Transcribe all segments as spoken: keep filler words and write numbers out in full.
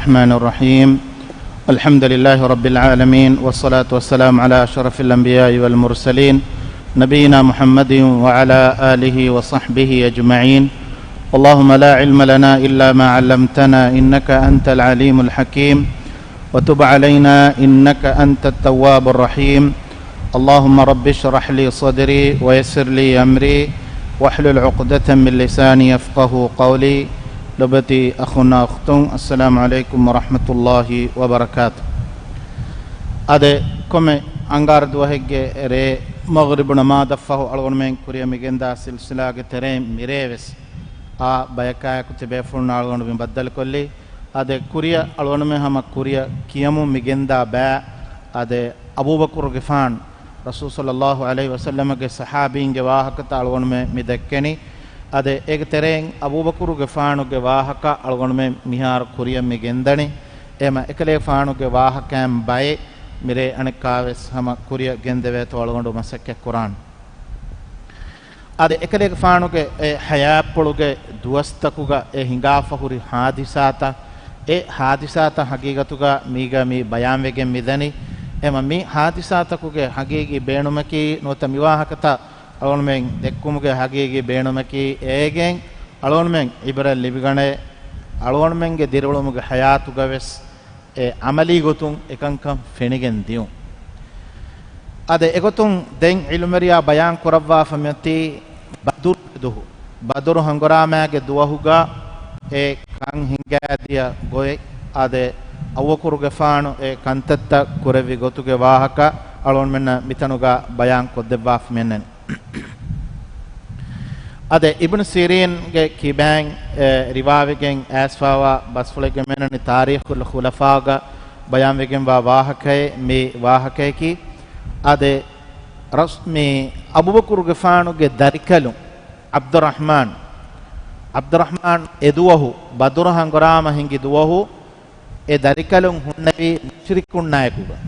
الرحمن الرحيم. الحمد لله رب العالمين، والصلاة والسلام على أشرف الأنبياء والمرسلين، نبينا محمد وعلى آله وصحبه أجمعين. اللهم لا علم لنا إلا ما علمتنا، إنك أنت العليم الحكيم. وتب علينا إنك أنت التواب الرحيم. اللهم رب اشرح لي صدري ويسر لي أمري واحلل عقدة من لساني يفقهوا قولي. ލޮބުވެތި އަޚުންނާ އުޚްތުން، އައްސަލާމު ޢަލައިކުމް ވަރަޙްމަތުﷲި ވަބަރަކާތު. އާދެ، ކޮންމެ އަންގާރަ ދުވަހެއްގެ ރޭ މަޣްރިބު ނަމާދަށްފަހު އަޅުގަނޑުމެން ކުރިއަށް މިގެންދާ ސިލްސިލާގެ ތެރެއިން މިރޭ ވެސް އާ ބަޔަކާއެކު ތިބޭފުޅުންނާ އަޅުގަނޑު މި ބައްދަލުކޮށްލީ. އާދެ، ކުރިއަށް އަޅުގަނޑުމެން ހަމަ ކުރިއަށް ކިޔަމުން މިގެންދާ ބައި، އާދެ، އަބޫބަކުރުގެފާނު ރަސޫލު ޞައްލައްލާހު ޢަލައިހި ވަސައްލަމަގެ ޞަޙާބީންގެ ވާހަކަތައް އަޅުގަނޑުމެން މި ދެއްކެނީ. އާދެ، އޭގެ ތެރެއިން އަބޫބަކުރުގެފާނުގެ ވާހަކަ އަޅުގަނޑުމެން މިހާރު ކުރިއަށް މި ގެންދަނީ. އެހެމަ އެކަލޭގެފާނުގެ ވާހަކައިން ބައެއް މިރޭ އަނެއްކާވެސް ހަމަ ކުރިއަށް ގެންދެވޭތޯ އަޅުގަނޑު މަސައްކަތް ކުރާނެ. އަދި އެކަލޭގެފާނުގެ އެ ޙަޔާތްޕުޅުގެ ދުވަސްތަކުގަ އެ ހިނގާފަ ހުރި ޙާދިސާތައް، އެ ޙާދިސާތައް ހަގީގަތުގަ މީގަ މި ބަޔާންވެގެން މިދަނީ. އެމަ މި ޙާދިސާތަކުގެ ހަގީގީ ބޭނުމަކީ ނުވަތަ މި ވާހަކަތައް އަޅުގަނޑުމެން ދެއްކުމުގެ ހަގީގީ ބޭނުމަކީ އޭގެން އަޅުގަނޑުމެން ޢިބްރަތް ލިބިގަނެ، އަޅުގަނޑުމެންގެ ދިރިއުޅުމުގެ ޙަޔާތުގަ ވެސް އެ ޢަމަލީ ގޮތުން އެކަންކަން ފެނިގެން ދިޔުން. އަދި އެގޮތުން ދެން ޢިލްމުވެރިޔާ ބަޔާން ކުރައްވާފަ މިއޮތީ ބަދުރުގެ ދުވަހު، ބަދުރު ހަނގުރާމާގެ ދުވަހުގަ އެ ކަން ހިނގާދިޔަ ގޮތް، އަދި އަބޫބަކުރުގެފާނު އެ ކަންތައްތައް ކުރެއްވި ގޮތުގެ ވާހަކަ އަޅުގަނޑުމެންނަށް މިތަނުގަ ބަޔާން ކޮށްދެއްވާފަ މިއަންނަނީ. އަދި އިބްނު ސީރީންގެ ކިބައިން، އެ، ރިވާވެގެން އައިސްފާވާ ބަސްފުޅެއްގެ މިއަންނަނީ ތާރީޚުލް ޚުލަފާގަ ބަޔާންވެގެންވާ ވާހަކައެއް، މި ވާހަކަޔަކީ. އަދި ރަސް-، މި އަބޫބަކުރުގެފާނުގެ ދަރިކަލުން ޢަބްދުއްރަޙްމާން، ޢަބްދުއްރަޙްމާން އެދުވަހު، ބަދުރު ހަނގުރާމަ ހިނގި ދުވަހު، އެ ދަރިކަލުން ހުންނެވީ މުޝްރިކުންނާއެކުގަ.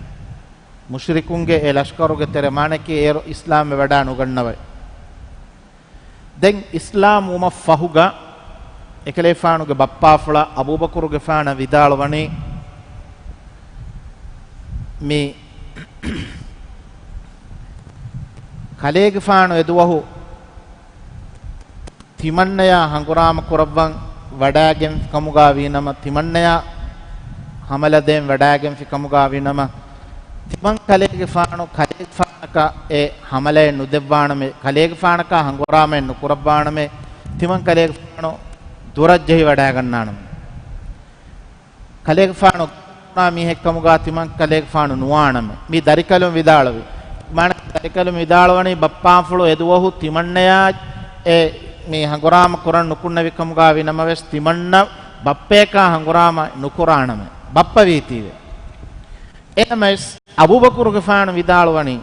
މުޝްރިކުންގެ އެ ލަޝްކަރުގެ ތެރެ މާނައަކީ އޭރު އިސްލާމްވެ ވަޑާ ނުގަންނަވައި. ދެން އިސްލާމް ވުމަށް ފަހުގަ އެކަލޭފާނުގެ ބައްޕާފުޅަށް އަބޫބަކުރުގެފާނަށް ވިދާޅުވަނީ، މި ކަލޭގެފާނު އެދުވަހު ތިމަންނަޔާ ހަނގުރާމަ ކުރައްވަން ވަޑާގެންފި ކަމުގާ ވީނަމަ، ތިމަންނަޔާ ހަމަލަ ދޭން ވަޑާގެންފި ކަމުގާ ވީނަމަ، ތިމަން ކަލޭގެފާނު ކަލޭގެފާނަކަށް އެ ހަމަލައެއް ނުދެއްވާނަމޭ، ކަލޭގެފާނަކާ ހަނގުރާމައެއް ނުކުރައްވާނަމޭ، ތިމަން ކަލޭގެފާނު ދުރަށް ޖެހިވަޑާގަންނާނަމޭ. ކަލޭގެފާނު މީހެއްކަމުގާ ތިމަން ކަލޭގެފާނު ނުވާނަމޭ. މި ދަރިކަލުން ވިދާޅުވި. މާނަ ދަރިކަލުން ވިދާޅުވަނީ ބައްޕާފުޅު އެދުވަހު ތިމަންނަޔާ އެ މި ހަނގުރާމަ ކުރަން ނުކުންނެވި ކަމުގާ ވި ނަމަވެސް ތިމަންނަ ބައްޕަޔަކާ ހަނގުރާމަ ނުކުރާނަމޭ. ބައްޕަ ވީތީވެ. އެނަމަވެސް އަބޫބަކުރުގެފާނު ވިދާޅުވަނީ،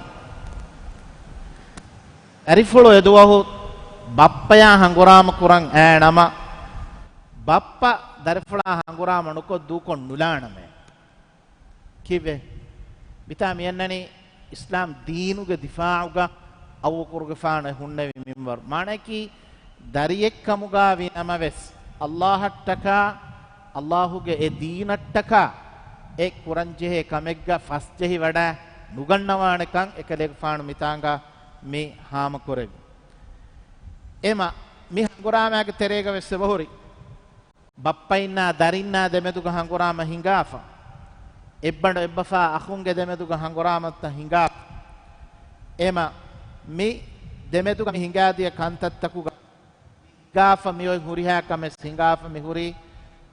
ދަރިފުޅު އެދުވަހު ބައްޕަޔާ ހަނގުރާމަ ކުރަން އައި ނަމަ، ބައްޕަ ދަރިފުޅާ ހަނގުރާމަ ނުކޮށް ދޫކޮށް ނުލާނަމޭ. ކީއްވެ؟ މިތާ މިއަންނަނީ އިސްލާމް ދީނުގެ ދިފާޢުގަ އަބޫބަކުރުގެފާނު ހުންނެވި މިންވަރު. މާނައަކީ، ދަރިއެއްކަމުގާ ވީ ނަމަވެސް، އައްލާހަށްޓަކާ، އައްލާހުގެ އެ ދީނަށްޓަކާ އެ ކުރަންޖެހޭ ކަމެއްގަ ފަސްޖެހި ވަޑައި ނުގަންނަވާނެކަން އެކަލޭގެފާނު މިތާނގަ މި ހާމަކުރެއްވި. އެމަ މި ހަނގުރާމާގެ ތެރޭގަ ވެސް އެބަހުރި. ބައްޕައިންނާ ދަރިންނާ ދެމެދުގަ ހަނގުރާމަ ހިނގާފަ. އެއްބަނޑު އެއްބަފާ އަޚުންގެ ދެމެދުގަ ހަނގުރާމަތައް ހިނގާފަ. އެމަ މި ދެމެދުގަ މި ހިނގާދިޔަ ކަންތައްތަކުގަ ހިނގާފަ މިއޮތް ހުރިހާ ކަމެއް ހިނގާފަ މިހުރީ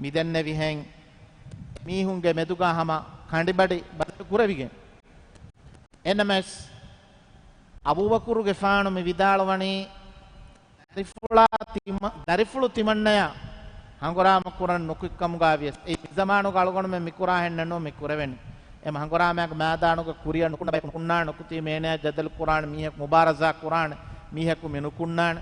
މިދެންނެވިހެން މީހުންގެ މެދުގަ ހަމަ ކަނޑިބަޑި ބަދަލު ކުރެވިގެން. އެނަމަވެސް އަބޫބަކުރުގެފާނު މި ވިދާޅުވަނީ، ދަރިފުޅާ ތިމަ-، ދަރިފުޅު ތިމަންނަޔާ ހަނގުރާމަ ކުރަން ނުކުތްކަމުގާ ވިޔަސް، އެއީ މިޒަމާނުގަ އަޅުގަނޑުމެން މިކުރާހެންނެއްނޫން މި ކުރެވެނީ. އެމަ ހަނގުރާމައިގެ މައިދާނުގަ ކުރިއަށް ނުކުންނަ ބަޔަކު ނުކުންނާނެ، ނުކުތީ މޭނަޔާ ޖަދަލު ކުރާނެ، މީހަކު މި ނުކުންނާނެ، މީހަކު މި ނުކުންނާނެ.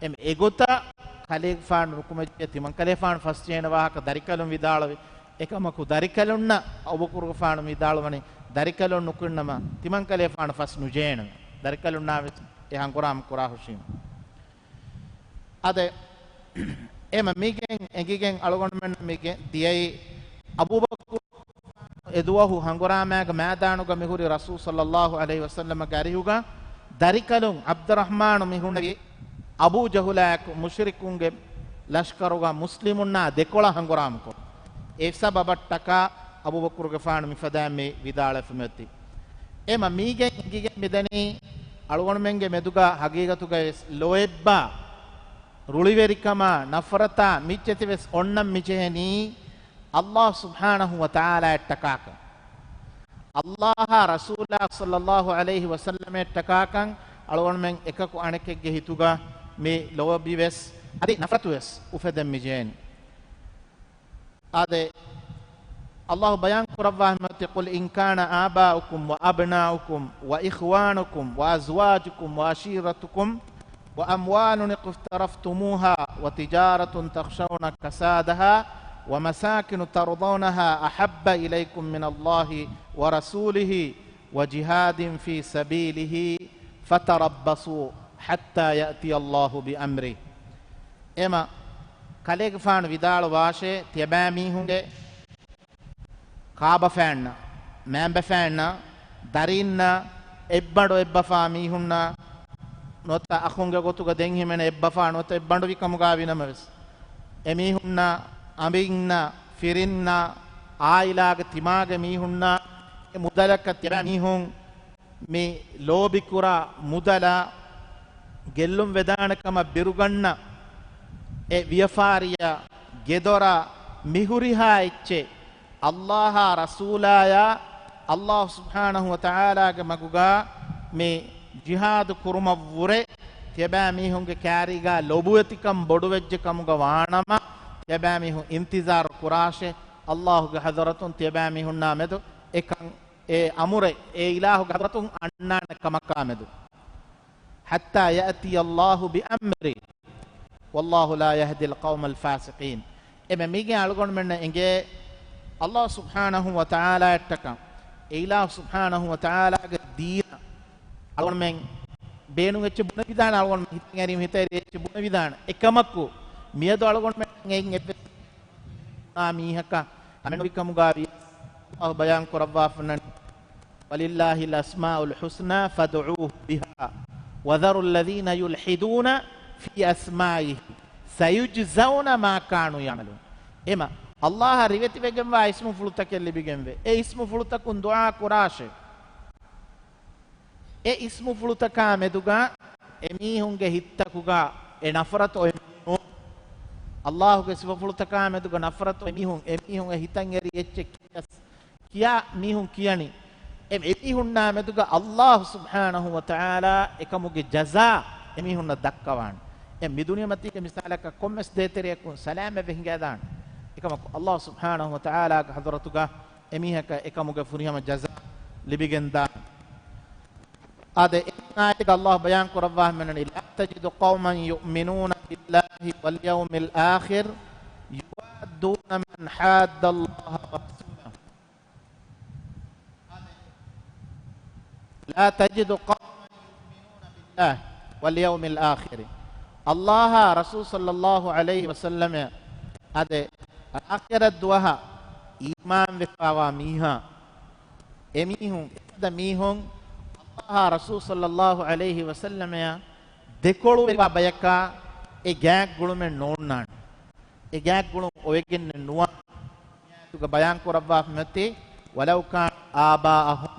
އެމަ އެގޮތަށް ކަލޭގެފާނު ނުކުމެއްޖެ ތިމަން ކަލޭފާނު ފަސްޖެހޭނެ ވާހަކަ ދަރިކަލުން ވިދާޅުވި. އެކަމަކު ދަރިކަލުންނަށް އަބޫބަކުރުގެފާނު ވިދާޅުވަނީ، ދަރިކަލުން ނުކުންނަމަ ތިމަން ކަލޭފާނު ފަސް ނުޖެހޭނެ. ދަރިކަލުންނާވެސް އެ ހަނގުރާމަ ކުރާހުށީމަ. އަދެ، އެމަ މިގެން އެނގިގެން އަޅުގަނޑުމެން މިގެ ދިޔައީ އަބޫބަކުރު އެ ދުވަހު ހަނގުރާމާގެ މައިދާނުގަ މިހުރި ރަސޫލު ޞައްލައްލާހު ޢަލައިހި ވަސައްލަމަގެ އަރިހުގަ ދަރިކަލުން ޢަބްދުއްރަޙްމާނު މި ހުންނެވި އަބޫ ޖަހުލާއެކު މުޝްރިކުންގެ ލަޝްކަރުގަ މުސްލިމުންނާ ދެކޮޅަށް ހަނގުރާމަކޮށް، އެ ސަބަބަށްޓަކާ އަބޫބަކުރުގެފާނު މިފަދައިން މި ވިދާޅުވެފަ މިއޮތީ. އެމަ މީގެން އެނގިގެން މިދަނީ، އަޅުގަނޑުމެންގެ މެދުގަ ހަގީގަތުގަވެސް ލޯތްބާ، ރުޅިވެރިކަމާ، ނަފްރަތާ މިއްޗެތިވެސް އޮންނަން މިޖެހެނީ، ﷲ ސުބްޙާނަހު ވަތަޢާލާއަށްޓަކާކަން، ﷲ އާ ރަސޫލާ ޞައްލައްލާހު ޢަލައިހި ވަސައްލަމަށްޓަކާކަން އަޅުގަނޑުމެން އެކަކު އަނެކެއްގެ ހިތުގަ މި ލޯބިވެސް އަދި ނަފްރަތުވެސް އުފެދެން މިޖެހެނީ. އާދެ، ﷲ ބަޔާން ކުރައްވާ މިއޮތީ، قل إن كان آباؤكم وأبناؤكم وإخوانكم وأزواجكم وعشيرتكم وأموال اقترفتموها وتجارة تخشون كسادها ومساكن ترضونها أحب إليكم من الله ورسوله وجهاد في سبيله فتربصوا حتى يأتي الله بأمره. އެމަ ކަލޭގެފާނު ވިދާޅުވާށޭ، ތިޔަބައިމީހުންގެ ކާބަފައިންނަށް، މައިންބަފައިންނަށް، ދަރީންނަށް، އެއްބަނޑު އެއްބަފާ މީހުންނަށް، ނުވަތަ އަޚުންގެ ގޮތުގަ ދެން ހިމެނޭ އެއްބަފާ ނުވަތަ އެއްބަނޑު ވިކަމުގަ ވިނަމަވެސް، އެމީހުންނަށް، އަނބިންނަށް، ފިރިންނަށް، އާއިލާގެ ތިމާގެ މީހުންނަށް، އެ މުދަލަކަށް ތިޔަބައިމީހުން މި ލޯބިކުރާ މުދަލަށް ގެއްލުން ވެދާނެ ކަމަށް ބިރުގަންނަ އެ ވިޔަފާރިއަށް ގެދޮރަށް މިހުރިހާ އެއްޗެއް ﷲ އާ ރަސޫލާއާ ﷲ ސުބްޙާނަހު ވަތަޢާލާގެ މަގުގަ މި ޖިހާދު ކުރުމަށްވުރެ ތިޔަބައިމީހުންގެ ކާރީގަ ލޮބުވެތިކަން ބޮޑުވެއްޖެ ކަމުގަ ވާނަމަ، ތިޔަބައިމީހުން އިންތިޒާރު ކުރާށޭ، ﷲ ގެ ޙަޟްރަތުން ތިޔަބައިމީހުންނާ މެދު އެކަން އެ އަމުރެއް އެ އިލާހުގެ ޙަޟްރަތުން އަންނާނެ ކަމަކާ މެދު. حتى يأتي الله بأمره والله لا يهدي القوم الفاسقين. އެމެ މީގެ އަޅުގަނޑުމެންނަށް އެނގޭ، ﷲ ސުބްޙާނަހު ވަތަޢާލާއަށްޓަކަ، އެ އިލާހު ސުބްޙާނަހު ވަތަޢާލާގެ ދީނަށް އަޅުގަނޑުމެން ބޭނުން އެއްޗެއް ބުނެވިދާނެ، އަޅުގަނޑުމެން ހިތަށް އެރީމަ ހިތަށް އެރި އެއްޗެއް ބުނެވިދާނެ. އެކަމަކު، މިއަދު އަޅުގަނޑުމެން އެއިން އެއްވެސް މީހަކަށް ކަމެއް ނުވި ކަމުގަ ވިޔަސް، ﷲ ބަޔާން ކުރައްވާފަ ނަން، ولله الأسماء الحسنى فادعوه بها وذروا الذين يلحدون في أسمائه سيجزون ما كانوا يعملون. އެމަ، ﷲ އަށް ރިވެތިވެގެންވާ އިސްމުފުޅުތަކެއް ލިބިގެންވޭ. އެ އިސްމުފުޅުތަކުން ދުޢާ ކުރާށޭ. އެ އިސްމުފުޅުތަކާ މެދުގަ އެމީހުންގެ ހިތްތަކުގަ އެ ނަފްރަތު އޮތް ނޫން. ﷲ ގެ ސިފަފުޅުތަކާ މެދުގަ ނަފްރަތު އެމީހުން، އެމީހުން އެ ހިތަށް އެރި އެއްޗެއް ކިޔަސް، ކިޔާ މީހުން ކިޔަނީ. އެ އެމީހުންނާ މެދުގަ ﷲ ސުބްޙާނަހު ވަތަޢާލާ އެކަމުގެ ޖަޒާ އެމީހުންނަށް ދައްކަވާނެ. އެ މިދުނިޔެމަތީގެ މިސާލަކަށް ކޮންމެސް ދޭތެރެއަކުން ސަލާމަތްވެ ހިނގައިދާނެ. އެކަމަކު ﷲ ސުބްޙާނަހު ވަތަޢާލާގެ ޙަޟްރަތުގަ އެމީހަކަށް އެކަމުގެ ފުރިހަމަ ޖަޒާ ލިބިގެންދާނެ. އާދެ، އެ އާޔަތުގަ ﷲ ބަޔާން ކުރައްވާ ހަމަނަނީ، لا تجد قوما يؤمنون بالله واليوم الآخر يوادون من حاد الله ورسوله. لا تجد قوما يؤمنون بالله واليوم الآخر. ﷲ އާ ރަސޫލު ޞައްލައްލާހު ޢަލައިހި ވަސައްލަމަ އާދެ، އާޚިރަތް ދުވަހަށް އީމާން ވެފައިވާ މީހާ، އެމީހުން، އެފަދަ މީހުން ﷲ އާ ރަސޫލު ޞައްލައްލާހު ޢަލައިހި ވަސައްލަމައާ ދެކޮޅުވެރިވާ ބަޔަކާ އެ ގާތް ގުޅުމެއް ނޯންނާނެ. އެ ގާތް ގުޅުން އޮވެގެންނެއް ނުވާނެ. އާޔަތުގަ ބަޔާން ކުރައްވާފަ މިއޮތީ، ولو كانوا آباءهم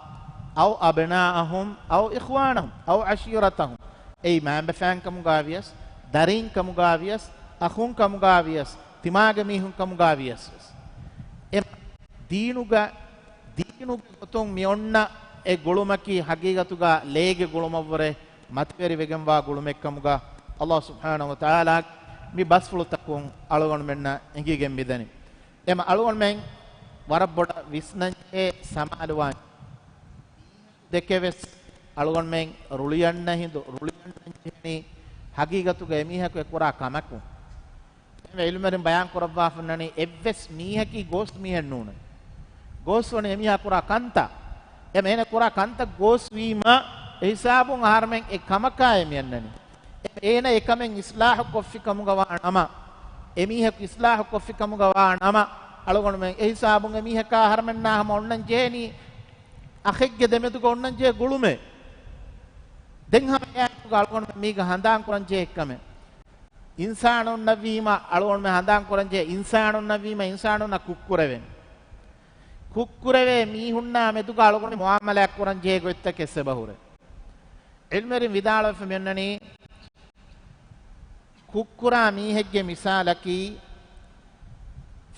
أو أبناءهم أو إخوانهم أو عشيرتهم. އެއީ މައިންބަފައިން ކަމުގަ ވިޔަސް، ދަރީން ކަމުގަ ވިޔަސް، އަޚުން ކަމުގަ ވިޔަސް، ތިމާގެ މީހުން ކަމުގަ ވިޔަސް ވެސް. އެ ދީނުގަ، ދީނުގެ ގޮތުން މި އޮންނަ އެ ގުޅުމަކީ ހަގީގަތުގަ ލޭގެ ގުޅުމަށްވުރެ މަތިވެރިވެގެންވާ ގުޅުމެއްކަމުގަ ﷲ ސުބްޙާނަހު ވަތަޢާލާ މި ބަސްފުޅުތަކުން އަޅުގަނޑުމެންނަށް އެނގިގެން މިދަނީ. އެމަ އަޅުގަނޑުމެން ވަރަށް ބޮޑަށް ވިސްނަންޖެހޭ ސަމާލުވާން. ދެކެވެސް އަޅުގަނޑުމެން ރުޅިއަންނަ ހިނދު، ރުޅިއަންނަން ޖެހެނީ ހަގީގަތުގަ އެމީހަކު އެ ކުރާ ކަމަކުން. އެމެ ޢިލްމުވެރިން ބަޔާން ކުރައްވާފަ ނަނީ، އެއްވެސް މީހަކީ ގޯސް މީހެއް ނޫނޭ. ގޯސް ވަނީ އެމީހާ ކުރާ ކަންތައް. އެމެ އޭނަ ކުރާ ކަންތައް ގޯސް ވީމަ، އެ ހިސާބުން އަހަރެމެން އެ ކަމަކާ އެ މިއަންނަނީ. އެ، އޭނަ އެކަމެއް އިޞްލާޙު ކޮށްފި ކަމުގަ ވާ ނަމަ، އެމީހަކު އިޞްލާޙު ކޮށްފި ކަމުގަ ވާ ނަމަ، އަޅުގަނޑުމެން އެހިސާބުން އެމީހަކާ އަހަރަމެންނާ ހަމަ އޮންނަން ޖެހެނީ އަޚެއްގެ ދެމެދުގަ އޮންނަން ޖެހޭ ގުޅުމެއް. ދެން ހަމަ އެއާއެކުގަ އަޅުގަނޑުމެން މީގަ ހަނދާން ކުރަން ޖެހޭ އެއްކަމެއް. އިންސާނުންނަށްވީމަ އަޅުގަނޑުމެން ހަނދާން ކުރަން ޖެހޭ، އިންސާނުންނަށްވީމަ އިންސާނުންނަށް ކުށްކުރެވޭނެ. ކުށްކުރެވޭ މީހުންނާ މެދުގަ އަޅުގަނޑު މުއާމަލާތް ކުރަން ޖެހޭ ގޮތްތަކެއް އެބަހުރޭ. ޢިލްމުވެރިން ވިދާޅުވެފަ މިއޮންނަނީ، ކުށްކުރާ މީހެއްގެ މިސާލަކީ،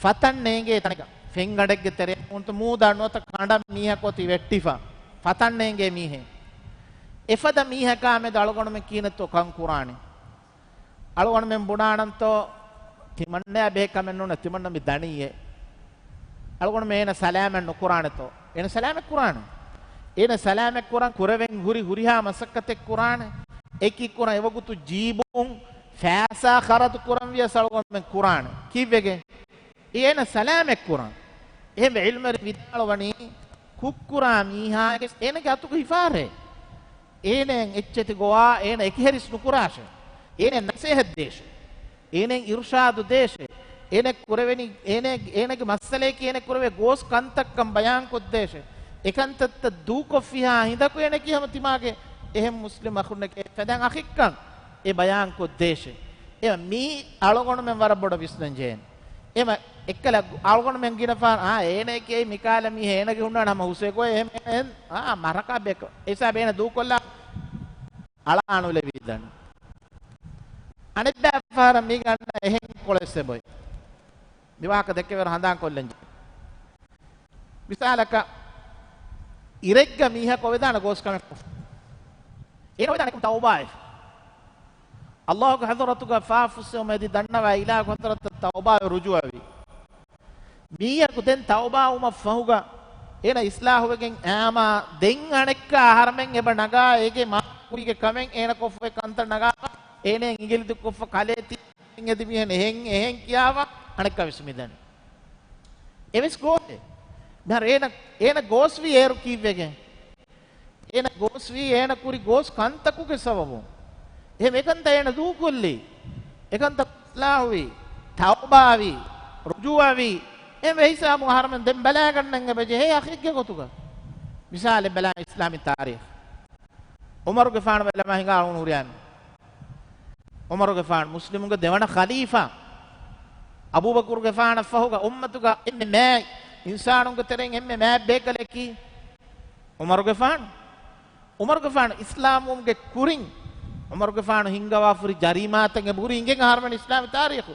ފަތަން ނޭނގޭ ތަނެއްގަ، ފެންގަނޑެއްގެ ތެރެއަށް މޫނު މޫދާ ނުވަތަ ކަނޑަށް މީހަކު އޮތީ ވެއްޓިފަ، ފަތަން ނޭނގޭ މީހެއް. އެފަދަ މީހަކާ މެދު އަޅުގަނޑުމެން ކިހިނެއްތޯ ކަން ކުރާނެ؟ އަޅުގަނޑުމެން ބުނާނަންތޯ، ތިމަންނަޔާ ބެހޭ ކަމެއް ނޫނޭ، ތިމަންނަ މި ދަނީއޭ. އަޅުގަނޑުމެން އޭނަ ސަލާމަތް ނުކުރާނެތޯ؟ އޭނަ ސަލާމަތް ކުރާނެ. އޭނަ ސަލާމަތް ކުރަން ކުރެވެން ހުރި ހުރިހާ މަސައްކަތެއް ކުރާނެ. އެކި ކުރަން އެވަގުތު ޖީބުން ފައިސާ ޚަރަދު ކުރަން ވިޔަސް އަޅުގަނޑުމެން ކުރާނެ. ކީއްވެގެން؟ އޭނަ ސަލާމަތް ކުރަން. އެހެންވެ ޢިލްމުވެރިން ވިދާޅުވަނީ، ކުށްކުރާ މީހާގެ އޭނަގެ އަތުގަ ހިފާރޭ. އޭނައަށް އެއްޗެތި ގޮވާ، އޭނަ އެކިހެރިސް ނުކުރާށޭ. އޭނަ ނަސޭހަތް ދޭށޭ. އޭނަ އިރުޝާދު ދޭށޭ. އޭނަ ކުރެވެނީ، އޭނަ، އޭނަގެ މައްސަލަޔަކީ އޭނަ ކުރެވޭ ގޯސް ކަންތައްކަން ބަޔާން ކޮށްދޭށޭ. އެކަންތައްތައް ދޫކޮށްފިހާ ހިނދަކު އޭނަކީ ހަމަ ތިމާގެ އެހެން މުސްލިމް އަޚުންނެކޭ ފެދަން އަޚެއްކަން އެ ބަޔާން ކޮށްދޭށޭ. އެ މީ އަޅުގަނޑުމެން ވަރަށް ބޮޑަށް ވިސްނަން ޖެހޭނެ. އެމަ އެއްކަލަ އަޅުގަނޑުމެން ގިނަފާން، އާ، އޭނައަކީ މިކާލަ މީހެއް، އޭނަގެ ހުންނާނެ ހަމަ ހުސޭގޮއެ އެހެން އެހެން، އާ، މަރަކާ ބޭކަ. އެހިސާބެ އޭނަ ދޫކޮށްލާ އަޅާނުލެވިދާނެ. އަނެއްބައި ފަހަރަށް މީގަ އަންނަ އެހެން ކޮޅެއް ސެބޮތް. މި ވާހަކަ ދެކެވަރު ހަނދާން ކޮށްލަން ޖެހޭ. މިސާލަކަށް، އިރެއްގަ މީހަކު އޮވެދާނެ ގޯސް ކަމެއް ކޮށްފަ. އޭނަ އޮވެދާނެ ތައުބާއެއް. ﷲގެ ޙަޟްރަތުގަ ފާފަ ފުއްސެވުމަށް އެދި ދަންނަވާ އިލާހުގެ ޙަޟްރަތަށް ތައުބާވެ ރުޖޫޢަވި. މީހަކު ދެން ތައުބާވުމަށް ފަހުގަ އޭނަ އިޞްލާޙުވެގެން އައީމާ، ދެން އަނެއްކާ އަހަރަމެން އެބަ ނަގާ އޭގެ މާކުރީގެ ކަމެއް އޭނަ ކޮށްފައި ކަންތައް ނަގާފަ، އޭނައަށް އިނގިލި ދުއްކޮށްފަ ކަލޭ ތި އެދި މިހެން އެހެން އެހެން ކިޔާފަ އަނެއްކާ ވެސް މިދަނީ. އެވެސް ގޯހެއް. މިހާރު އޭނަ، އޭނަ ގޯސްވީ އޭރު ކީއްވެގެން؟ އޭނަ ގޯސްވީ އޭނަ ކުރި ގޯސް ކަންތަކުގެ ސަބަބުން. އެހެން އެކަންތައް އޭނަ ދޫކޮށްލީ. އެކަންތައް އިޞްލާޙުވީ، ތައުބާވީ، ރުޖޫޢަވީ. އެހެން އެ ހިސާބުން އަހަރުމެން ދެން ބަލާގަންނަން އެބަ ޖެހޭ އަޚެއްގެ ގޮތުގަ. މިސާލެއް ބަލާ އިސްލާމީ ތާރީޚް. ޢުމަރުގެފާނު ބެލަމާ ހިނގާ އަޅުން ހުރިއާން. ޢުމަރުގެފާނު މުސްލިމުންގެ ދެވަނަ ޚަލީފާ. އަބޫބަކުރުގެފާނަށް ފަހުގަ އުއްމަތުގަ އެންމެ މާތް، އިންސާނުންގެ ތެރެއިން އެންމެ މާތް ބޭކަލެއް ކީ؟ ޢުމަރުގެފާނު. ޢުމަރުގެފާނު އިސްލާމްވުމުގެ ކުރިން، ޢުމަރުގެފާނު ހިންގަވާފަ ހުރި ޖަރީމާތައް އެބަހުރި އިނގެން އަހަރުމެން އިސްލާމީ ތާރީޚު.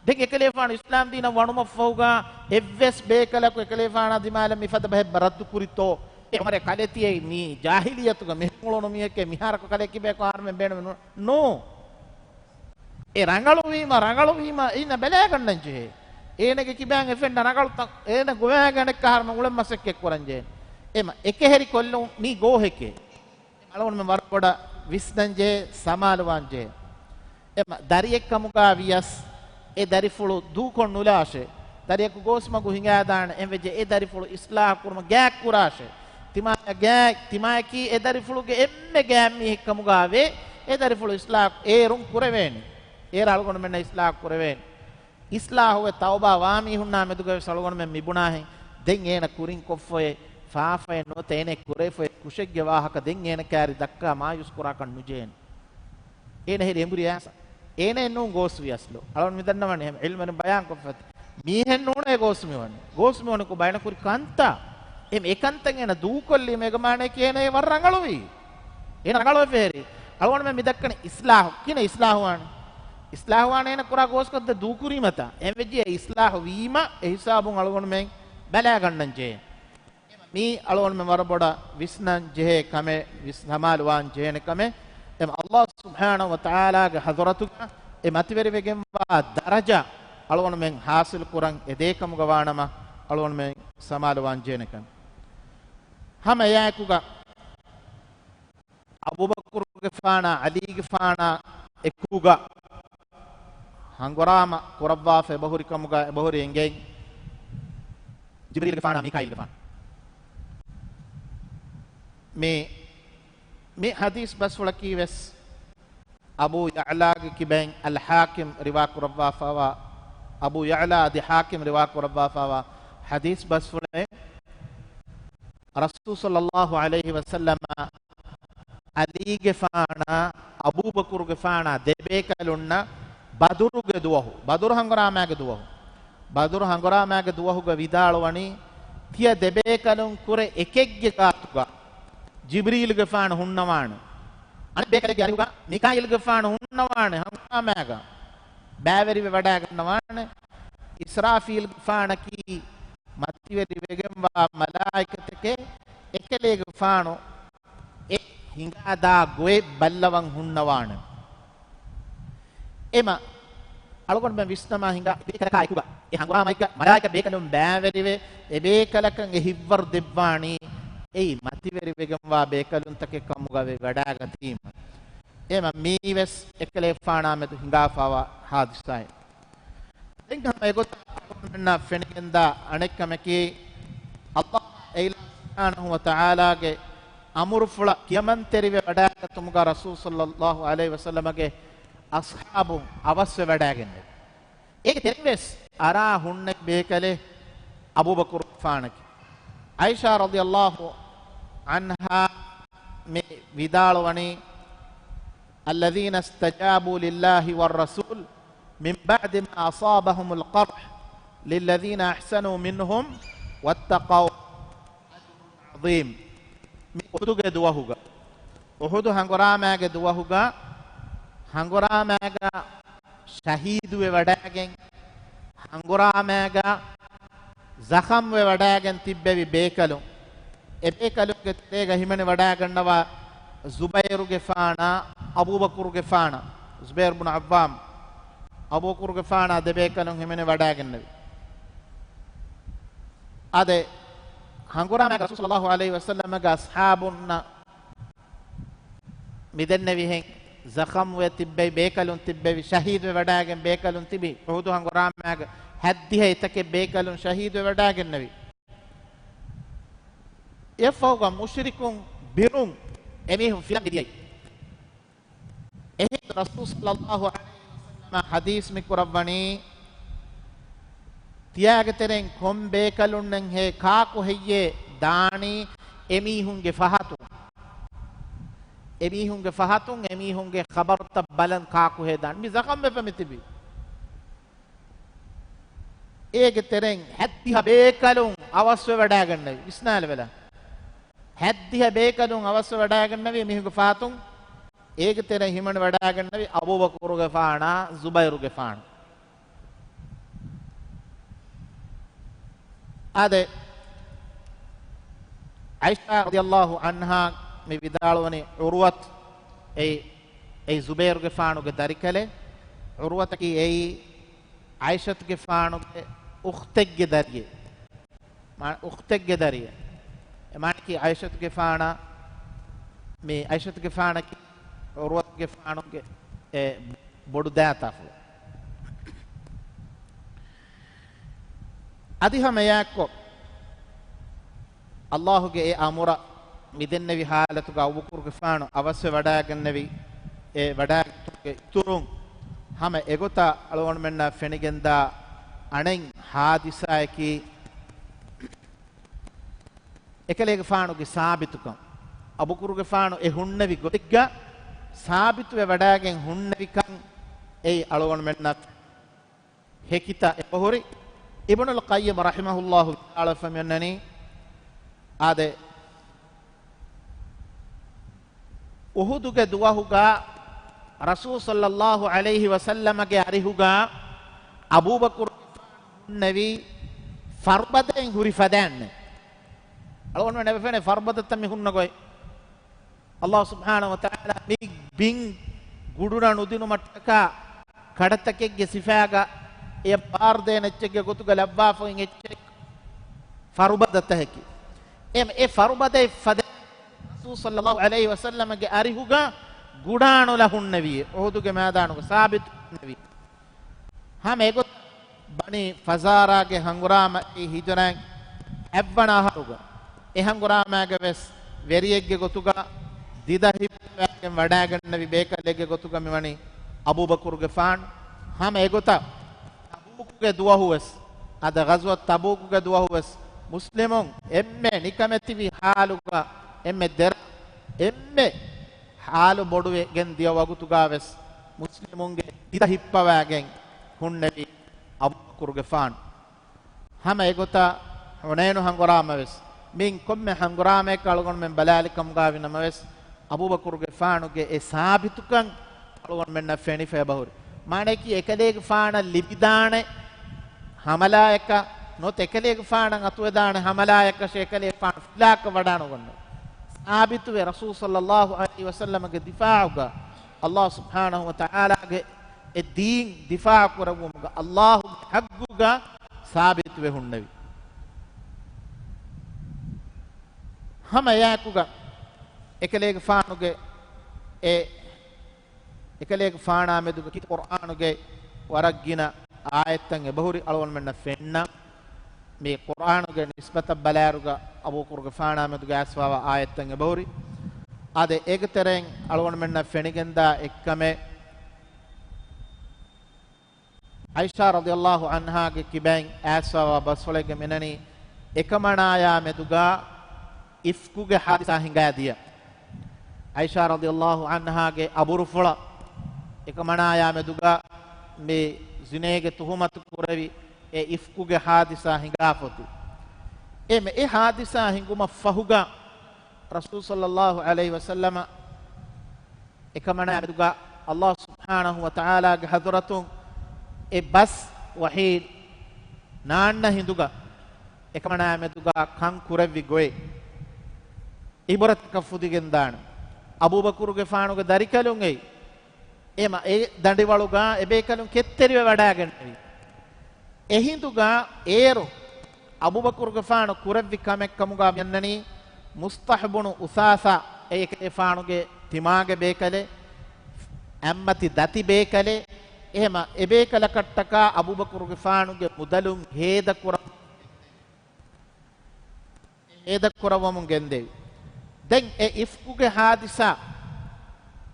ދެން އެކަލޭފާނު އިސްލާމް ދީނަށް ވަނުމަށް ފަހުގަ އެއްވެސް ބޭކަލަކު އެކަލޭފާނާ ދިމާލަށް މިފަދަ ބަހެއް ރައްދު ކުރިތޯ؟ އެ ޢުމަރެއް ކަލޭ ތިޔައީ މީ ޖާހިލިއްޔަތުގަ މިހެން އުޅުނު މީހެކޭ، މިހާރަކު ކަލޭ ކިބޭކޮށް އަހަރުމެން ބޭނުމެއް ނޫ-، ނޫ. އެ ރަނގަޅުވީމަ، ރަނގަޅުވީމަ އޭނަ ބަލާގަންނަން ޖެހޭ. އޭނަގެ ކިބައިން އެ ފެންނަ ރަނގަޅުތައް އޭނަ ގޮވާގެނެއްކަ އަހަރުމެން އުޅެން މަސައްކަތް ކުރަން ޖެހޭ. އެމަ އެކަހެރި ކޮށްލުން މީ ގޯހެކޭ. އަޅުގަނޑުމެން ވަރަށް ބޮޑަށް ވިސްނަން ޖެހޭ، ސަމާލުވާން ޖެހޭ. އެމަ ދަރިއެއްކަމުގަ ވިޔަސް އެ ދަރިފުޅު ދޫކޮށް ނުލާށޭ. ދަރިއަކު ގޯސްމަގު ހިނގާދާނެ އެންވެއްޖެ އެ ދަރިފުޅު އިޞްލާޙު ކުރުމަށް ގާތް ކުރާށޭ. ތިމާޔަށް ގާތް، ތިމާޔަކީ އެ ދަރިފުޅުގެ އެންމެ ގާތް މީހެއްކަމުގަ ވޭ. އެ ދަރިފުޅު އިޞްލާޙު އޭރުން ކުރެވޭނެ. އޭރު އަޅުގަނޑުމެންނަށް އިޞްލާޙު ކުރެވޭނެ. އިޞްލާޙުވެ ތައުބާ ވާ މީހުންނާ މެދުގަވެސް އަޅުގަނޑުމެން މިބުނާހެން، ދެން އޭނަ ކުރިން ކޮށްފައި ފާފައެއް ނުވަތަ އޭނަ ކުރެވިފައި ކުށެއްގެ ވާހަކަ ދެން އޭނަ ކާރި ދައްކާ މާޔޫސް ކުރާކަށް ނުޖެހޭނެ. އޭނަ ހެރި އެނބުރި އާސަ. އޭނައެއް ނޫން ގޯސްވިޔަސްލު. އަޅުން މިދަންނަވަނީ ހަމަ ޢިލްމުވެރިން ބަޔާންކޮށްފަތި. މީހެއް ނޫނޭ ގޯސް މިވަނީ. ގޯސް މިވަނީ ކޮބާ އޭނަ ކުރި ކަންތައް. އެ އެކަންތައް އޭނަ ދޫކޮށްލީމަ އޭގެ މާނައަކީ އޭނަ އެ ވަރަށް ރަނގަޅުވީ. އޭނަ ރަނގަޅުވެފަ ހެރީ. އަޅުގަނޑުމެން މިދައްކަނީ އިޞްލާޙު. ކިހިނެއް އިޞްލާޙުވާނީ؟ އިޞްލާޙުވާނީ އޭނަ ކުރާ ގޯސްކަންތައް ދޫކުރީމަތާ. އެންވެއްޖެ އެ އިޞްލާޙު ވީމަ އެ ހިސާބުން އަޅުގަނޑުމެން ބަލާގަންނަން ޖެހޭ. މީ އަޅުގަނޑުމެން ވަރަށް ބޮޑަށް ވިސްނަން ޖެހޭ ކަމެއް، ވިސް-، ސަމާލުވާން ޖެހޭނެ ކަމެއް. އެމަ ﷲ ސުބްޙާނަހޫ ވަތަޢާލާގެ ޙަޟްރަތުގަ އެ މަތިވެރިވެގެންވާ ދަރަޖަ އަޅުގަނޑުމެން ޙާޞިލު ކުރަން އެދޭކަމުގަ ވާނަމަ އަޅުގަނޑުމެން ސަމާލުވާން ޖެހޭނެ ކަމެއް. ހަމަ އެއާއެކުގަ އަބޫބަކުރުގެފާނާ ޢަލީގެފާނާ އެކުގަ ހަނގުރާމަ ކުރައްވާފަ އެބަހުރި ކަމުގަ އެބަހުރި އެނގެން، ޖިބްރީލްގެފާނާ މީކާއީލްގެފާނު. މި، މި ޙަދީޘް ބަސްފުޅަކީ ވެސް އަބޫ ޔަޢްލާގެ ކިބައިން އަލްޙާކިމް ރިވާ ކުރައްވާފައިވާ އަބޫ ޔަޢްލާ އަދި ޙާކިމް ރިވާ ކުރައްވާފާވާ ޙަދީޘް ބަސްފުޅެއް، ރަސޫލު ޞައްލައްލާހު ޢަލައިހި ވަސައްލަމަ ޢަލީގެފާނާ އަބޫބަކުރުގެފާނާ ދެބޭކަލުންނަށް ބަދުރުގެ ދުވަހު، ބަދުރު ހަނގުރާމާގެ ދުވަހު، ބަދުރު ހަނގުރާމާގެ ދުވަހުގަ ވިދާޅުވަނީ، ތިޔަ ދެބޭކަލުން ކުރެ އެކެއްގެ ގާތުގަ ޖިބްރީލުގެފާނު ހުންނަވާނެ. އަނެއް ބޭކަލެއްގެ އަރިހުގަ މީކާއީލުގެފާނު ހުންނަވާނެ ހަނގުރާމާގަ. ބައިވެރިވެ ވަޑައިގަންނަވާނެ. އިސްރާފީލުގެފާނަކީ މަތިވެރިވެގެންވާ މަލާއިކަތެކޭ، އެކަލޭގެފާނު އެ ހިނގާދާ ގޮތް ބައްލަވަން ހުންނަވާނެ. އެމަ އަޅުގަނޑުމެން ވިސްނަމާ ހިނގާ ބޭކަލަކާ އެކުގަ އެ ހަނގުރާމައިގަ މަލާއިކަ ބޭކަލުން ބައިވެރިވެ، އެ ބޭކަލަކަށް އެ ހިއްވަރު ދެއްވާނީ އެއީ މަތިވެރިވެގެންވާ ބޭކަލުންތަކެއް ކަމުގަ ވެ ވަޑައިގަތީމަ. އެމަ މީވެސް އެކަލޭގެފާނާމެދު ހިނގާފާވާ ހާދިސާއެއް. ދެން ހަމަ އެގޮތަށް އަޅުގަނޑުމެންނަށް ފެނިގެންދާ އަނެއްކަމަކީ، ﷲ އެއިލާހު ސުބްޙާނަހޫ ވަތަޢާލާގެ އަމުރުފުޅަށް ކިޔަމަންތެރިވެ ވަޑައިގަތުމުގަ ރަސޫލު ޞައްލައްލާހު ޢަލައިހި ވަސައްލަމަގެ އަޞްޙާބުން އަވަސްވެ ވަޑައިގެންނެވި. އޭގެ ތެރެއިން ވެސް އަރާ ހުންނެވި ބޭކަލެއް އަބޫބަކުރުގެފާނަކީ. ޢާއިޝާ ރަޟިޔައްލާހު ޢަންހާ މި ވިދާޅުވަނީ، الذين استجابوا لله والرسول من بعد ما أصابهم القرح للذين أحسنوا منهم واتقوا عظيم. މި އުޙުދުގެ ދުވަހުގަ، އުޙުދު ހަނގުރާމާގެ ދުވަހުގަ، ހަނގުރާމާގަ ޝަހީދުވެ ވަޑައިގެން، ހަނގުރާމާގަ ޒަޚަމްވެ ވަޑައިގެން ތިއްބެވި ބޭކަލުން، އެ ބޭކަލުންގެ ތެރޭގަ ހިމެނި ވަޑައިގަންނަވާ ޒުބައިރުގެފާނާ އަބޫބަކުރުގެފާނާ، ޒުބައިރު ބުނު ޢައްވާމް، އަބޫބަކުރުގެފާނާ ދެބޭކަލުން ހިމެނި ވަޑައިގެންނެވި. އާދެ، ހަނގުރާމައިގަ ރަސޫލު ޞައްލައްލާހު ޢަލައިހި ވަސައްލަމަގެ އަޞްޙާބުންނަށް މިދެންނެވިހެން، ޒަޚަމްވެ ތިއްބެވި ބޭކަލުން ތިއްބެވި، ޝަހީދުވެ ވަޑައިގެން ބޭކަލުން ތިބި، އުޙުދު ހަނގުރާމައިގަ ހަތްދިހަ އެތަކެއް ބޭކަލުން ޝަހީދުވެ ވަޑައިގެންނެވި. އެއަށްފަހުގަ މުޝްރިކުން ބިރުން އެމީހުން ފިލަން މިދިޔައީ. އެހިނދު ރަސޫލު ޞައްލައްލާހު ޢަލައިހި ވަސައްލަމަ ޙަދީޘް މި ކުރައްވަނީ، ތިޔާގެ ތެރެއިން ކޮން ބޭކަލުންނެއްހޭ ކާކު ހެއްޔޭ ދާނީ އެމީހުންގެ ފަހަތުން؟ އެމީހުންގެ ފަހަތުން އެމީހުންގެ ޚަބަރުތައް ބަލަން ކާކު ހޭ ދާނީ؟ މި ޒަޚަމްވެފަ މި ތިބީ. އޭގެ ތެރެއިން ހަތްދިހަ ބޭކަލުން އަވަސްވެ ވަޑައިގަންނެވި. ވިސްނާލެވެލަ. ހަތްދިހަ ބޭކަލުން އަވަސްވެ ވަޑައިގަންނެވި މީހުންގެ ފަހަތުން. އޭގެ ތެރެއިން ހިމަނި ވަޑައިގަންނެވި އަބޫބަކުރުގެފާނާ ޒުބައިރުގެފާނު. އާދެ، ޢާއިޝާ ރަޟިޔައްލާހު ޢަންހާ މި ވިދާޅުވަނީ ޢުރުވަތު އެއީ، އެއީ ޒުބައިރުގެފާނުގެ ދަރިކަލެއް. ޢުރުވަތަކީ އެއީ ޢާއިޝަތުގެފާނުގެ އުޚްތެއްގެ ދަރިއެއް. މާ-، އުޚްތެއްގެ ދަރިއެއް. އެ މާނައަކީ ޢާއިޝަތުގެފާނަށް، މި ޢާއިޝަތުގެފާނަކީ ޢުރުވަތުގެފާނުގެ އެ ބޮޑު ދައިތާފުޅު. އަދި ހަމައެއާއެއްކޮށް، ﷲ ގެ އެ އަމުރަށް މިދެންނެވި ޙާލަތުގަ އަބޫބަކުރުގެފާނު އަވަސްވެ ވަޑައިގެންނެވި، އެ ވަޑައިގަތުމުގެ އިތުރުން، ހަމަ އެގޮތަށް އަޅުގަނޑުމެންނަށް ފެނިގެންދާ އަނެއް ޙާދިސާއަކީ، އެކަލޭގެފާނުގެ ސާބިތުކަން، އަބޫބަކުރުގެފާނު އެ ހުންނެވި ގޮތެއްގަ ސާބިތުވެ ވަޑައިގެން ހުންނެވިކަން އެއީ އަޅުގަނޑުމެންނަށް ހެކިތައް އެބަހުރި. އިބްނުލް ޤައްޔިމް ރަޙިމަހުﷲ ވިދާޅުވެފަ މިއޮންނަނީ، އާދެ، އުޙުދުގެ ދުވަހުގަ ރަސޫލު ޞައްލައްލާހު ޢަލައިހި ވަސައްލަމަގެ އަރިހުގަ އަބޫބަކުރު ހުންނެވީ ފަރުބަދައެއް ހުރި ފަދައިންނެ. އަޅުގަނޑުމެން އެބަ ފެނޭ ފަރުބަދަތައް މި ހުންނަ ގޮތް. ﷲ ސުބްޙާނަހޫ ވަތަޢާލާ މި ބިން ގުޑުނަ ނުދިނުމަށްޓަކާ ކަޑަތަކެއްގެ ސިފާގަ އެ ބާރުދޭނެ އެއްޗެއްގެ ގޮތުގަ ލައްވާފައި އެއްޗެއް ފަރުބަދަތަކެކޭ. އެ، އެ ފަރުބަދައެއް ފަދަ ރަސޫލު ޞައްލައްލާހު ޢަލައިހި ވަސައްލަމަގެ އަރިހުގަ ގުޑާނުލަ ހުންނެވިއޭ. އުޙުދުގެ މައިދާނުގަ ސާބިތު ހުންނެވި. ހަމަ އެގޮތަށް ބަނީ ފަޒާރާގެ ހަނގުރާމައީ ހިޖުރައިން އެއްވަނަ އަހަރުގަ. އެ ހަނގުރާމައިގަ ވެސް ވެރިއެއްގެ ގޮތުގަ ދިދަ ހިއްޕަވައިގެން ވަޑައިގަންނެވި ބޭކަލެއްގެ ގޮތުގަ މިވަނީ އަބޫބަކުރުގެފާނު. ހަމަ އެގޮތަށް ތަބޫކުގެ ދުވަހުވެސް، އަދި ޣަޒުވަ ތަބޫކުގެ ދުވަހުވެސް، މުސްލިމުން އެންމެ ނިކަމެތިވި ޙާލުގަ، އެންމެ ދެރަ، އެންމެ ޙާލު ބޮޑުވެގެން ދިޔަ ވަގުތުގަވެސް، މުސްލިމުންގެ ހިތް ހިއްޕަވައިގެން ހުންނެވީ އަބޫބަކުރުގެފާނު. ހަމަ އެގޮތަށް ޙުނައިނު ހަނގުރާމަވެސް، މިއިން ކޮންމެ ހަނގުރާމައަކަށް އަޅުގަނޑުމެން ބަލާލިކަމުގަވި ނަމަވެސް، އަބޫބަކުރުގެފާނުގެ އެ ސާބިތުކަން އަޅުގަނޑުމެންނަށް ފެނިފަ އެބަހުރި. މާނައަކީ، އެކަލޭގެފާނަށް ލިބިދާނެ ހަމަލާއަކަށް ނުވަތަ އެކަލޭގެފާނަށް އަތުވެދާނެ ހަމަލާއަކަށް އެކަލޭގެފާނު ފިލާކަށް ވަޑާނުގަންނަވާ. ސާބިތުވެ ރަސޫލު ޞައްލައްލާހު ޢަލައިހި ވަސައްލަމަގެ ދިފާޢުގަ، ﷲ ސުބްޙާނަހު ވަތަޢާލާގެ އެ ދީން ދިފާޢު ކުރެއްވުމުގަ، ﷲގެ ޙައްޤުގަ ސާބިތުވެ ހުންނެވި. ހަމަ އެއާއެކުގަ އެކަލޭގެފާނުގެ އެ، އެކަލޭގެފާނާ މެދުގަ ކީރިތި ޤުރްއާނުގެ ވަރަށް ގިނަ އާޔަތްތައް އެބަހުރި އަޅުގަނޑުމެންނަށް ފެންނަ. މި ޤުރްއާނުގެ ނިސްބަތަށް ބަލާއިރުގަ އަބޫބަކުރުގެފާނާ މެދުގަ އައިސްފަވާ އާޔަތްތައް އެބަހުރި. އާދެ، އޭގެ ތެރެއިން އަޅުގަނޑުމެންނަށް ފެނިގެންދާ އެއްކަމެއް، ޢާއިޝާ ރަޟިޔައްލާހު ޢަންހާގެ ކިބައިން އައިސްފަވާ ބަސްފުޅެއްގަ މިނަނީ، އެކަމަނާޔާ މެދުގަ އިފްކުގެ ޙާދިސާ ހިނގާދިޔަ. ޢާއިޝާ ރަޟިޔައްލާހު ޢަންހާގެ އަބުރުފުޅަށް އެކަމަނާޔާ މެދުގަ މި ޒިނޭގެ ތުހުމަތު ކުރެވި އެ އިފްކުގެ ޙާދިސާ ހިނގާފަތު. އެ މެ-، އެ ޙާދިސާ ހިނގުމަށް ފަހުގަ ރަސޫލު ޞައްލައްލާހު ޢަލައިހި ވަސައްލަމަ އެކަމަނާ މެދުގަ ﷲ ސުބްޙާނަހު ވަތަޢާލާގެ ޙަޟްރަތުން އެ ބަސް ވަޙީ ނާންނަ ހިނދުގަ އެކަމަނާ މެދުގަ ކަން ކުރެއްވި ގޮތް ޢިބްރަތަކަށް ފުދިގެންދާނެ. އަބޫބަކުރުގެފާނުގެ ދަރިކަލުން އެއީ އެމަ އެ ދަނޑިވަޅުގަ އެބޭކަލުން ކެތްތެރިވެ ވަޑާގެންނެވި. އެހިނދުގަ އޭރު އަބޫބަކުރުގެފާނު ކުރެއްވި ކަމެއްކަމުގަ މިއަންނަނީ، މުސްޠަޙް ބުނު އުސާޞާ އެކަލޭފާނުގެ ތިމާގެ ބޭކަލެއް، އަތްމަތި ދަތި ބޭކަލެއް، އެހެމަ އެބޭކަލަކަށްޓަކާ އަބޫބަކުރުގެފާނުގެ މުދަލުން ހޭދަކުރަ-، ހޭދަކުރައްވަމުން ގެންދެވި. ދެން އެ އިފްކުގެ ޙާދިސާ،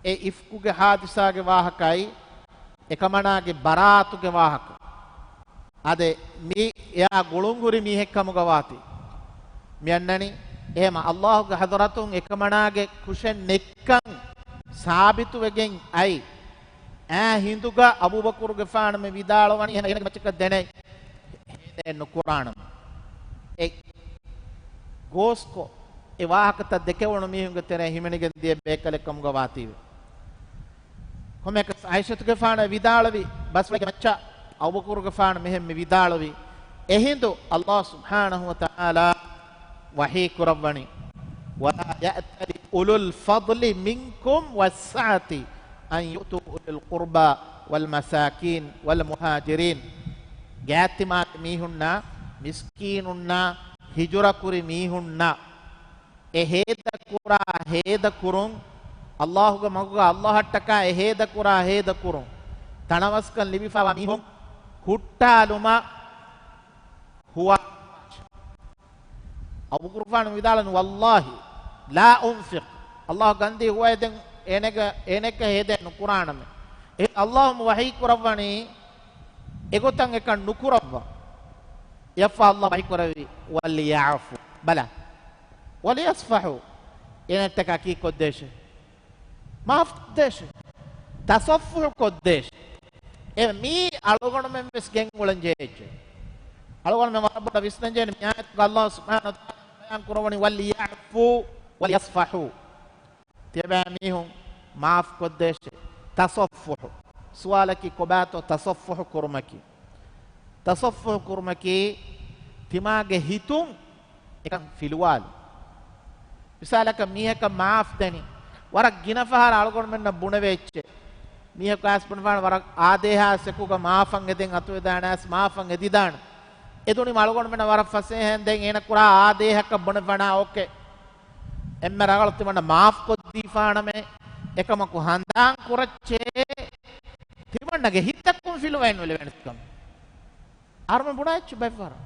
އެ އިފްކުގެ ޙާދިސާގެ ވާހަކައި، އެކަމަނާގެ ބަރާތުގެ ވާހަކަ. އާދެ، މި އެއާ ގުޅުންހުރި މީހެއްކަމުގަ ވާތީ. މިއަންނަނީ، އެހެމަ ﷲގެ ޙަޟްރަތުން އެކަމަނާގެ ކުށެއް ނެއްކަން ސާބިތުވެގެން އައި، އާ ހިނދުގަ އަބޫބަކުރުގެފާނު މި ވިދާޅުވަނީ، އެހެން އޭނަގެ މައްޗަކަށް ދެނެއް ހޭދައެއް ނުކުރާނަމޭ. އެ ގޯސްކޮށް، އެ ވާހަކަތައް ދެކެވުނު މީހުންގެ ތެރެއިން ހިމެނިގެން ދިޔަ ބޭކަލެއްކަމުގަ ވާތީވެ. ކޮންމެއަކަސް ޢާއިޝަތުގެފާނަށް ވިދާޅުވި ބަސްފުޅެއްގެ މައްޗަށް އަބޫބަކުރުގެފާނު މިހެން މި ވިދާޅުވި. އެހިނދު ﷲ ސުބްޙާނަހު ވަތަޢާލާ ވަޙީ ކުރައްވަނީ، ولا يأتل أولو الفضل منكم والسعة أن يؤتوا أولي القربى والمساكين والمهاجرين. ގާތްތިމާގެ މީހުންނާ، މިސްކީނުންނާ، ހިޖުރަކުރި މީހުންނަށް އެ ހޭދަކުރާ ހޭދަކުރުން، ﷲގެ މަގުގަ ﷲއަށްޓަކާ އެ ހޭދަކުރާ ހޭދަކުރުން، ތަނަވަސްކަން ލިބިފަވާ މީހުން ހުއްޓާލުމަށް ހުވާ. އަބޫބަކުރުގެފާނު ވިދާޅުވި، والله لا أنفق. ﷲ ގަންދީ ހުވައެދެން އޭނަގެ، އޭނައަކަށް ހޭދައެއް ނުކުރާނަމޭ. އެހެން ﷲ ވަޙީ ކުރައްވަނީ، އެގޮތަށް އެކަން ނުކުރައްވަ. އެއަށްފަހު ﷲ ވަޙީ ކުރެއްވި، وليعفوا. ބަލަ. وليصفحوا. އޭނައަށްޓަކާ ކީއްކޮށްދޭށޭ؟ މާފް ކޮށްދޭށޭ. ތަޞައްފުޙު ކޮށްދޭށޭ. އެ މީ އަޅުގަނޑުމެން ވެސް ގެންގުޅެން ޖެހޭ އެއްޗެއް. އަޅުގަނޑުމެން ވަރަށް ބޮޑަށް ވިސްނަން ޖެހޭނެ މި އާޔަތުގަ ﷲ ސުބްޙާނަހު ވަތަޢާލާ ބަޔާން ކުރައްވަނީ، وليعفوا وليصفحوا. ތިޔަބައިމީހުން މާފް ކޮށްދޭށޭ. ތަޞައްފުޙު. ސުވާލަކީ ކޮބާތޯ ތަޞައްފުޙު ކުރުމަކީ؟ ތަޞައްފުޙު ކުރުމަކީ ތިމާގެ ހިތުން އެކަން ފިލުވާލުން. މިސާލަކަށް މީހަކަށް މާފް ދެނީ. ވަރަށް ގިނަ ފަހަރަށް އަޅުގަނޑުމެންނަށް ބުނެވޭ އެއްޗެއް. މީހަކު އައިސް ބުނެފާނެ ވަރަށް އާދޭހާ ސެކުގަ މާފަށް އެދެން އަތުވެދާނެ އައިސް މާފަށް އެދިދާނެ. އެދުނީމަ އަޅުގަނޑުމެންނަށް ވަރަށް ފަސޭހައިން ދެން އޭނަ ކުރާ އާދޭހަކަށް ބުނެފާނާ އޯކޭ. އެންމެ ރަނގަޅު ތިމަންނަ މާފް ކޮށްދީފާނަމޭ، އެކަމަކު ހަނދާން ކުރައްޗޭ ތިމަންނަގެ ހިތަކުން ފިލުވައެއް ނުލެވޭނެ ކަމަށް. އަހަރުމެން ބުނާ އެއްޗެއް ބައެއް ފަހަރަށް.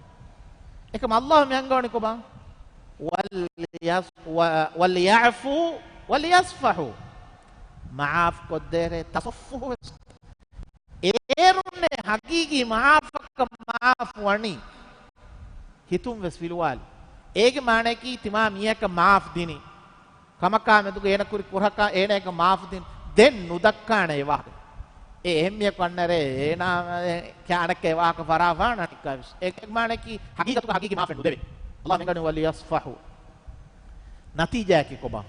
އެކަމަ ﷲ މި ހަންގަވަނީ ކޮބާ؟ وليص-، و-، وليعفوا وليصفحوا. މާފް ކޮށްދޭށޭ، ތަޞައްފުޙު ވެސް. އޭރުންނޭ ހަގީގީ މާފަކަށް މާފު ވަނީ. ހިތުން ވެސް ފިލުވާލި. އޭގެ މާނައަކީ ތިމާ މީހަކަށް މާފް ދިނީ. ކަމަކާ މެދުގަ އޭނަ ކުރި ކުރަކާ އޭނައަކަށް މާފް ދިން. ދެން ނުދައްކާނެ އެ ވާހަކަ. އެ އެހެންމީހަކު އަންނަރޭ އޭނާ ކާނަކަށް އެ ވާހަކަ ފަރާފާނަ ނިކާވެސް. އޭގެ މާނައަކީ ހަގީގަތުގަ ހަގީގީ މާފެއް ނުދެވޭ. އަﷲ މި ގަނީ ވަލިޔަސްފަހު. ނަތީޖާއަކީ ކޮބާ؟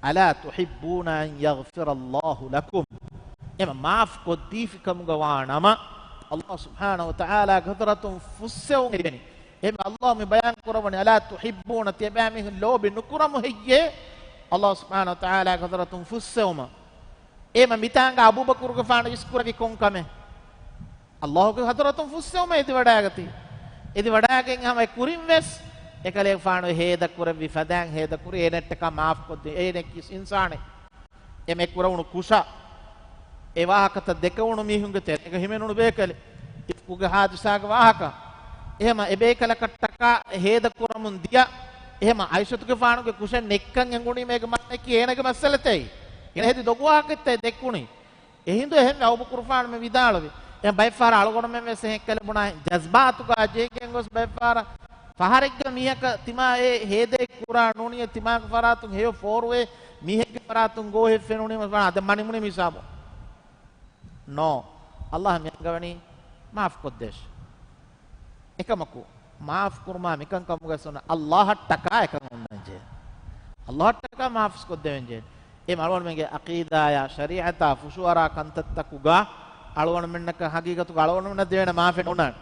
ألا تحبون أن يغفر الله لكم؟ އެމަ މާފް ކޮށްދީފި ކަމުގަ ވާ ނަމަ، އަﷲ ސުބްޙާނަހު ވަތަޢާލާގެ ޙަޟްރަތުން ފުއްސެވުން އެދެނީ. އެމަ އަﷲ މި ބަޔާން ކުރައްވަނީ، ألا تحبون، ތިޔަބައިމީހުން ލޯބި ނުކުރަމު ހެއްޔޭ؟ އަﷲ ސުބްޙާނަހު ވަތަޢާލާގެ ޙަޟްރަތުން ފުއްސެވުމަށް. އެމަ މިތާނގަ އަބޫބަކުރުގެފާނު އިސްކުރެއްވި ކޮން ކަމެއް؟ އަﷲގެ ޙަޟްރަތުން ފުއްސެވުމަށް އެދިވަޑައިގަތީ. އެދިވަޑައިގެން ހަމަ އެ ކުރިން ވެސް އެކަލޭގެފާނު ހޭދަ ކުރެއްވި ފަދައިން ހޭދަ ކުރި އޭނައަށްޓަކާ މާފް ކޮށްދިން. އޭނަ އިންސާނެއް. އެމެ ކުރެވުނު ކުށަށް އެ ވާހަކަތައް ދެކެވުނު މީހުންގެ ތެރޭގަ ހިމެނުނު ބޭކަލެއް. އިފްކުގެ ހާދިސާގެ ވާހަކަ. އެހެމަ އެ ބޭކަލަކަށްޓަކާ ހޭދަ ކުރަމުން ދިޔަ. އެހެމަ އައިޝަތުގެފާނުގެ ކުށަށް ނެއްކަން އެނގުނީމަ އޭގެ މާނައަކީ އޭނަގެ މައްސަލަތޭ. އޭނަ ހެދި ދޮގު ވާހަކަތައް ދެއްކުނީ. އެހިނދު އެހެން އަބޫބަކުރުފާނު މި ވިދާޅުވި. އެ ބައެއްފަހަރަށް އަޅުގަނޑުމެން ވެސް އެހެން ކަލޭ ބުނާ ޖަޒްބާތުގަ ޖެހިގެން ގޮސް ބައެއްފަހަރަށް ފަހަރެއްގަ މީހަކަށް ތިމާ އެ ހޭދައެއް ކުރާ ނޫނީ ތިމާގެ ފަރާތުން ހެޔޮ ފޯރުވެ މީހެއްގެ ފަރާތުން ގޯހެއް ފެނުނީމަ އަދަ މަނިމުނި މިސާބު. ނޯ. އަﷲ މި އަންގަވަނީ މާފް ކޮށްދޭށޭ. އެކަމަކު، މާފް ކުރުމާ މިކަން ކަމުގަ ސުންނަ އަﷲއަށްޓަކާ އެކަން އޮންނަންޖެހޭ. އަﷲއަށްޓަކާ މާފް ކޮށްދެވެންޖެހޭ. އެ އަޅުގަނޑުމެންގެ އަޤީދާޔާ، ޝަރީޢަތާ، ފުށުއަރާ ކަންތައްތަކުގަ އަޅުގަނޑުމެންނަކަށް ހަގީގަތުގަ އަޅުގަނޑުމެންނަށް ދެވޭނެ މާފެއް ނޯންނާނެ.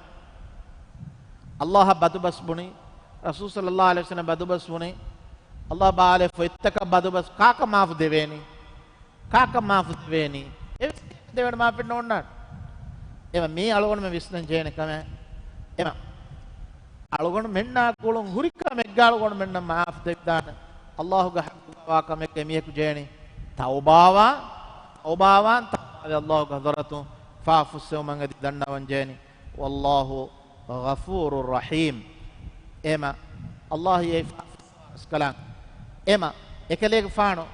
އަﷲއަށް ބަދުބަސް ބުނި، ރަސޫލު ޞައްލައްލާހު ޢަލައިހި ވަސައްލަމަށް ބަދުބަސް ބުނި، އަﷲ ބާލޭ ފޮތްތަކަށް ބަދުބަސް ކާކަށް މާފު ދެވޭނީ؟ ކާކަށް މާފު ދެވޭނީ؟ އެވެސް ދެވޭނެ މާފެއް ނޯންނާނެ. އެމަ މީ އަޅުގަނޑުމެން ވިސްނަން ޖެހޭނެ ކަމެއް. އެމަ އަޅުގަނޑުމެންނާ ގުޅުން ހުރި ކަމެއްގަ އަޅުގަނޑުމެންނަށް މާފު ދެވިދާނެ. އަﷲގެ ޙައްޤުގަ ވާ ކަމެއްގަ މީހަކު ޖެހޭނީ ތައުބާވާން، ތައުބާވާން، ތައުބާވެ އަﷲގެ ޙަޟްރަތުން ފާފަ ފުއްސެވުމަށް އެދި ދަންނަވަން ޖެހޭނީ. ވައްލާހު ޣަފޫރު ރަޙީމް. އެމަ އަﷲ އެ ފާފަ ކަލާނގެ. އެމަ އެކަލޭގެފާނު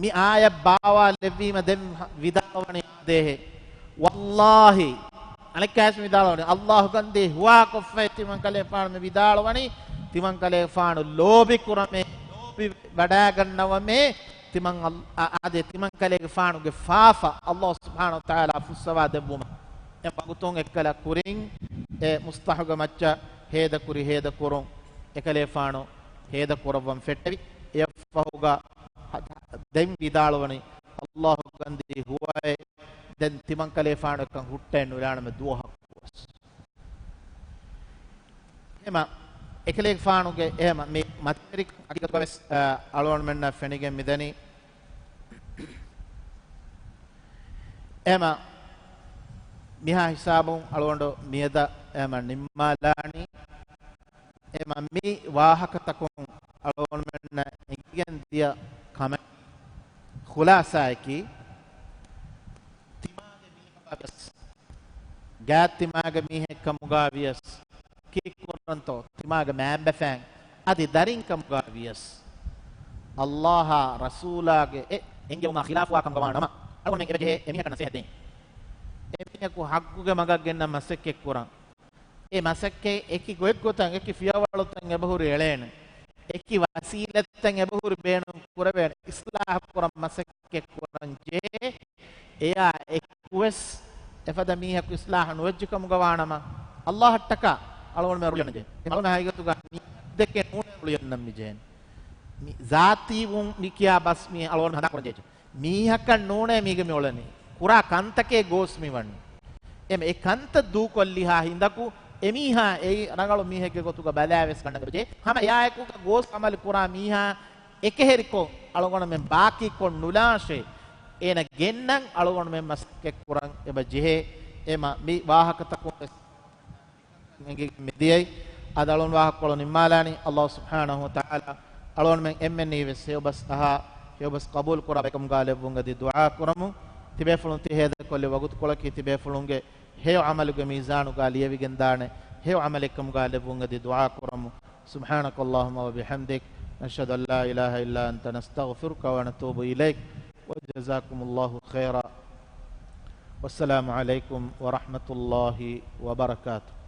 މި އާޔަތް ބާވާލެއްވީމަ ދެން ވިދާޅުވަނީ އާދޭހެ. ވައްލާހި، އަނެއްކާވެސް ވިދާޅުވަނީ، އަﷲ ގަންދީ ހުވާކޮށްފައި ތިމަންކަލޭފާނު މި ވިދާޅުވަނީ، ތިމަންކަލޭފާނު ލޯބި ކުރަމޭ، ލޯބި ވަޑާގަންނަވަމޭ، ތިމަން އަލް-، އާ-، އާދޭ، ތިމަންކަލޭގެފާނުގެ ފާފަ އަﷲ ސުބްޙާނަހު ވަތަޢާލާ ފުއްސަވާ ދެއްވުމަށް. އެ ވަގުތުން އެއްކަލަ ކުރިން އެ މުސްތަހުގެ މައްޗަށް ހޭދަކުރި ހޭދަކުރުން އެކަލޭފާނު ހޭދަކުރައްވަން ފެއްޓެވި. އެއަށްފަހުގަ ދެން ވިދާޅުވަނީ، އަﷲ ގަންދީ ހުވައެ، ދެން ތިމަންކަލޭފާނު އެކަން ހުއްޓައެއް ނުލާނަމޭ ދުވަހަކުވެސް. އެހެމަ އެކަލޭގެފާނުގެ އެހެމަ މި މަތިވެރިކަން ހަގީގަތުގަވެސް، އަ، އަޅުގަނޑުމެންނަށް ފެނިގެން މިދަނީ. އެހެމަ މިހާ ހިސާބުން އަޅުގަނޑު މިއަދަށް އެހެމަ ނިންމާލާނީ. އެހެމަ މި ވާހަކަތަކުން އަޅުގަނޑުމެންނަށް އެނގިގެން ދިޔަ ކަމެއް ޚުލާޞާއަކީ، ތިމާގެ މީހަކާ ވިޔަސް، ގާތް ތިމާގެ މީހެއް ކަމުގާ ވިޔަސް، ކީއްކުރަންތޯ ތިމާގެ މައިންބަފައިން އަދި ދަރިން ކަމުގާ ވިޔަސް، އަﷲއާ ރަސޫލާގެ އެ އެންގެވުމާ ޚިލާފުވާ ކަމުގަ ވާ ނަމަ، އަޅުގަނޑުމެން އެބަޖެހޭ އެމީހަކަށް ނަސޭހަތް ދޭން. އެމީހަކު ޙައްޤުގެ މަގަށް ގެންނަން މަސައްކަތް ކުރަން. އެ މަސައްކަތް އެކި ގޮތްގޮތަށް އެކި ފިޔަވަޅުތައް އެބަހުރި އެޅޭނެ. އެކި ވަސީލަތްތައް އެބަހުރި ބޭނުން ކުރެވޭނެ. އިޞްލާޙު ކުރަން މަސައްކަތް ކުރަން ޖެހޭ. އެޔާ އެކުވެސް އެފަދަ މީހަކު އިޞްލާޙު ނުވެއްޖެ ކަމުގަ ވާނަމަ، އަﷲއަށްޓަކާ އަޅުގަނޑުމެން ރުޅިއަންނަން ޖެހޭ. އެ މަޅުމެ ހަގީގަތުގަ މީހަކު ދެކެ ނޫނޭ ރުޅިއަންނަން މި ޖެހޭނެ. މި ޒާތީވުން މި ކިޔާ ބަސް މި އަޅުގަނޑު ހަނދާން ކުރަން ޖެހޭ. މީހަކަށް ނޫނޭ މީގަ މި އުޅެނީ. ކުރާ ކަންތަކޭ ގޯސް މި ވަނީ. އެމަ އެ ކަންތައް ދޫކޮށްލިހާ ހިނދަކު އެމީހާ އެއީ ރަނގަޅު މީހެއްގެ ގޮތުގަ ބަލާވެސް ގަންނަން ޖެހޭ. ހަމަ އެއާއެކުގަ ގޯސް އަމަލު ކުރާ މީހާ އެކަހެރިކޮށް އަޅުގަނޑުމެން ބާކީކޮށް ނުލާށޭ. އޭނަ ގެންނަން އަޅުގަނޑުމެން މަސައްކަތް ކުރަން އެބަ ޖެހޭ. އެމަ މި ވާހަކަތަކުން ވެސް އެނގިގެން މިދިޔައީ. އަދި އަޅުގަނޑު ވާހަކަކޮޅު ނިންމާލާނީ. އަﷲ ސުބްޙާނަހޫ ވަތަޢާލާ އަޅުގަނޑުމެން އެންމެންނީވެސް ހެޔޮބަސް އަހާ، ހެޔޮބަސް ޤަބޫލު ކުރާ ބައެއްކަމުގާ ލެއްވުން އެދި ދުޢާ ކުރަމު. ތިބޭފުޅުން ތި ހޭދަކޮށްލި ވަގުތުކޮޅަކީ ތިބޭފުޅުންގެ ހެޔޮ ޢަމަލުގެ މީޒާނުގާ ލިޔެވިގެންދާނެ ހެޔޮ ޢަމަލެއްކަމުގާ ލެއްވުން އެދި ދުޢާ ކުރަމު. سبحانك اللهم وبحمدك، نشهد أن لا إله إلا أنت، نستغفرك ونتوب إليك، وجزاكم الله خيرا. والسلام عليكم ورحمة الله وبركاته.